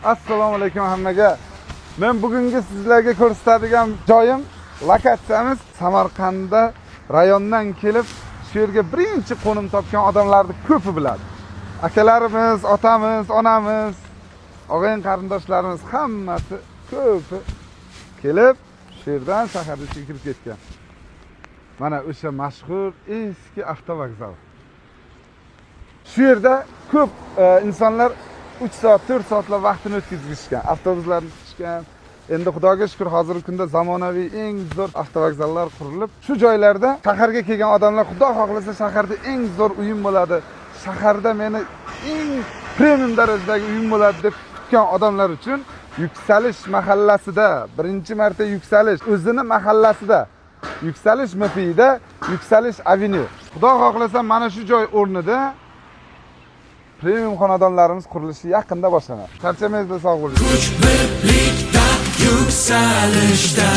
Assalomu alaykum hammaga. Men bugungi sizlarga ko'rsatadigan joyim, lokatsiyamiz Samarqandda rayondan kelib shu yerga birinchi qo'nim topgan odamlarni ko'pi biladi. Akalarimiz, otamiz, onamiz, og'ayin qarindoshlarimiz hammasi ko'pi kelib shu yerdan shaharga ichiga kirib ketgan. Mana o'sha mashhur eski avtovokzal. Shu yerda ko'p insonlar 3 soat, 4 soatlab vaqtini o'tkazishgan, avtobuslarni kutishgan. Endi Xudoga shukur, hozirgi kunda zamonaviy eng zo'r avtovokzallar qurilib, shu joylarda shaharga kelgan odamlar, Xudo xohlasa, shaharda eng zo'r uyim bo'ladi, shaharda meni eng premium darajadagi uyim bo'ladi deb kutgan odamlar uchun Yuksalish mahallasida birinchi marta, Yuksalish o'zini mahallasida, Yuksalish MPIda, Yuksalish Avenue. Xudo xohlasa, mana shu joy o'rnida premium xonadonlarimiz qurilishi yaqinda boshlanadi. Charchamangizlar, sog' bo'ling. Kuch birlikda, yuksalishda.